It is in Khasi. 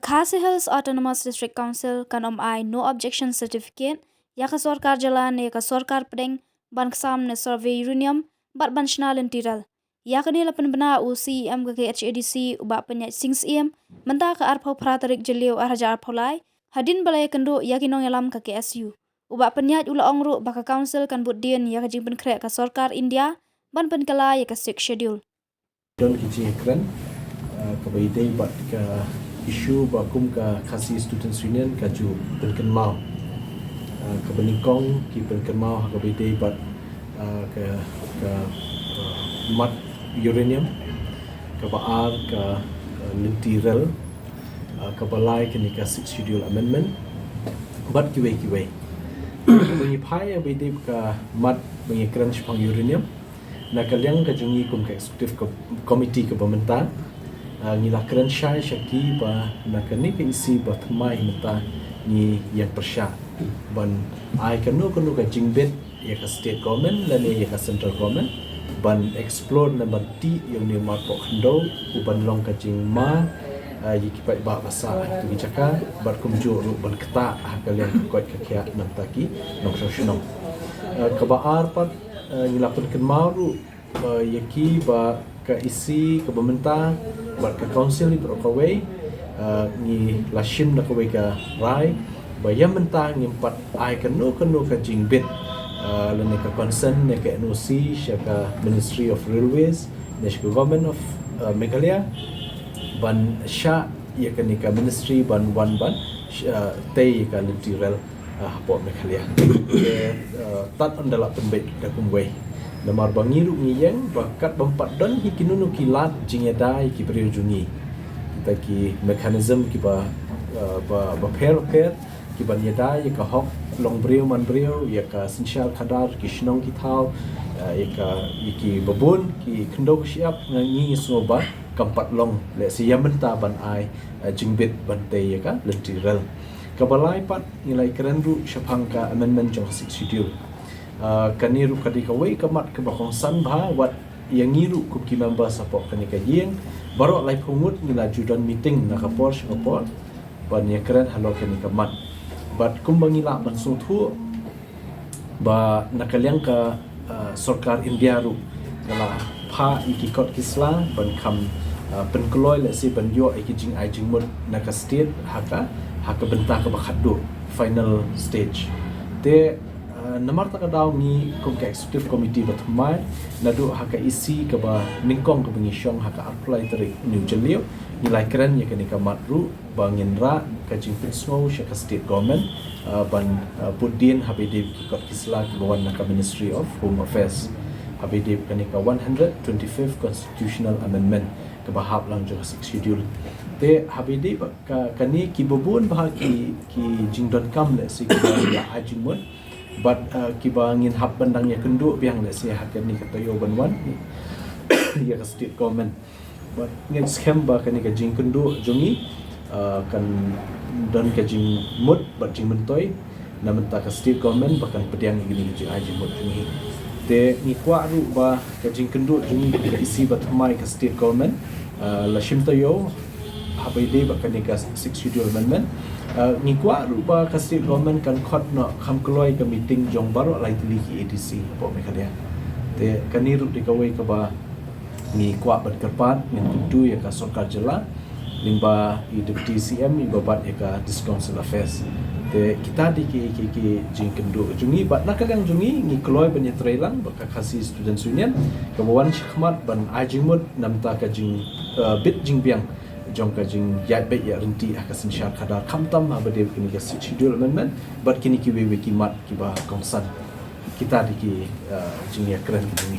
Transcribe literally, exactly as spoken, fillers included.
Khasi Hills Autonomous District Council kan ym ai no objection certificate ïa ka sorkar jylla ne ïa ka sorkar pdeng ban ksam ne survey uranium bad ban shna lynti rel. Ïa kane la pynbna u C E M ka K H A D C u Bah Pynïaid Sing Syiem mynta ka arphew phra tarik Jylliew ar hajar arphew lai hadien ba la ïakynduh ïa ki nongïalam ka K S U. U Bah Pynïaid u la ong ruh ba ka council kan bud dien ïa ka jingpynkhreh ka sorkar India ban pynkylla ïa ka Sixth Schedule. Don ki jingkren, uh, kaba ïadei bad ka issue ba kum ka Khasi Students Union ka ju pynkynmaw. Uh, kaba nyngkong ki pynkynmaw ha kaba ïadei bad, uh, ka, ka, uh, mat uranium, kaba ar ka, uh, lynti rel, uh, kaba lai kane ka Sixth Schedule Amendment bad kiwei kiwei. Kaba ngi phai ha kaba ïadei bad ka mat ba ngi kren shaphang uranium. Na ka liang ka jong ngi kum ka executive co-, committee kaba mynta, uh, ngi la kren shai sha ki ba na kane ka issue ba thymmai mynta ngi ïeng pyrshah ban ai kano kano ka jingbit ïa ka state government lane ïa ka central government ban explore ne ban tih ïa une u marpoh khyndew u ban long ka jingma, uh, ïa ki paidbah ba sah ha kito ki jaka bad kumjuh ruh ban ktah ha ka liang ka koit ka khiah na bynta ki nongshong shnong. Uh, kaba ar pat, uh, ngi la pynkynmaw ruh, uh, ïa ki ba ka E C kaba mynta bad ka council baroh kawei, uh, ngi la shim da kawei ka rai ba ïa mynta ngim pat ai kano kano ka jingbit, uh, lane ka consent ne ka N O C sha ka Ministry of Railways ne sha ka Government of, uh, Meghalaya ban shah ïa kane ka ministry ban wan ban, uh, tei ïa ka lynti rel, uh, hapoh Meghalaya. Te, uh, tad ynda la pynbeit da kumwei. Namar ba ngi ruh ngi ïeng ba katba ym pat don hi kino kino ki lad jingïada ïa ki briew jong ngi. Kita ki mechanism kiba, uh, ba, bapher bapher kiban ïada ïa ka hok long briew man briew, ïa ka synshar khadar, ki shnong ki thaw, uh, ïa ka, ïa kiba bun ki khyndew ki shyiap, ngi, ngi sngew ba kam pat long lehse ïa mynta ban ai, uh, jingbit ban tei ïa ka lynti rel. Kaba lai pat ngi la ïakren ruh shaphang ka amendment jong ka Sixth Schedule. Uh, kane ruh ka dei kawei ka mat kaba kongsan bha wat ïa ngi ruh kum ki members hapoh kane ka ïing. Baroh laiphew ngut ngi la ju don meeting na ka por sha ka por ban ïakren halor kane ka mat. Bad kumba ngi lah ban sngewthuh ba na ka liang ka, uh, sorkar India ruh ka la phah ïa ki kot ki sla ban kham, uh, pynkloi lehse ban ïoh ïa ki jingai jingmut na ka state ha ka, ha ka bynta kaba khatduh, final stage. Te, uh, namar kata ka daw ngi kum ka executive committee ba thymmai naduh ha ka E C kaba nyngkong kaba ngi shong ha ka arphew lai tarik une u Jylliew ngi la ïakren ïa kane ka mat ruh ba ngin rah ka jingpynsngew sha ka state government, uh, ban, uh, bud dien haba ïadei bad ki kot ki sla kiba wan na ka Ministry of Home Affairs haba ïadei bad kane ka one hundred twenty-fifth constitutional amendment kaba hap lang jong ka Sixth Schedule. Te haba ïadei bad ka, kane kiba bun bha ki, ki jingdonkam lehse kiba la ai jingmut bad, uh, kiba ngin hap ban dang ïakynduh biang lehse ha kane ka taïew ban wan ïa ka state government. Bad ngin skhem ba kane ka jingkynduh jong ngi, uh, kan don ka jingmut bad jingmyntoi na bynta ka state government ba kan pdiang ïa kine ki jingai jingmut jong ngi. Te ngi kwah ruh ba ka jingkynduh jong ngi ka E C ba thymmai ka state government, uh, la shim taïew haba ïadei bad kane ka Sixth Schedule Amendment. Uh, ngi kwah ruh ba ka state government kan khot noh kham kloi ka meeting jong baroh lai tylli ki A D C hapoh Meghalaya. Te kane ruh dei kawei kaba ngi kwah ban kyrpad, ngin kyntu ïa ka sorkar jylla lyngba i Deputy C M iba bat ïa ka District Council Affairs. Te kita dei ki, ki, ki jingkynduh jong ngi bad na ka liang jong ngi ngi kloi ban ïatreilang bad ka Khasi Students Union kaba wan shakhmat ban ai jingmut na bynta ka jing, uh, bit jingbiang jong ka jingïaid beit ïaid ryntih ha ka synshar khadar khamtam haba ïadei bad kine ki Sixth Schedule Amendment bad kine kiwei kiwei ki mat kiba kongsan. Kita dei ki, uh, jingïakren ki jong ngi.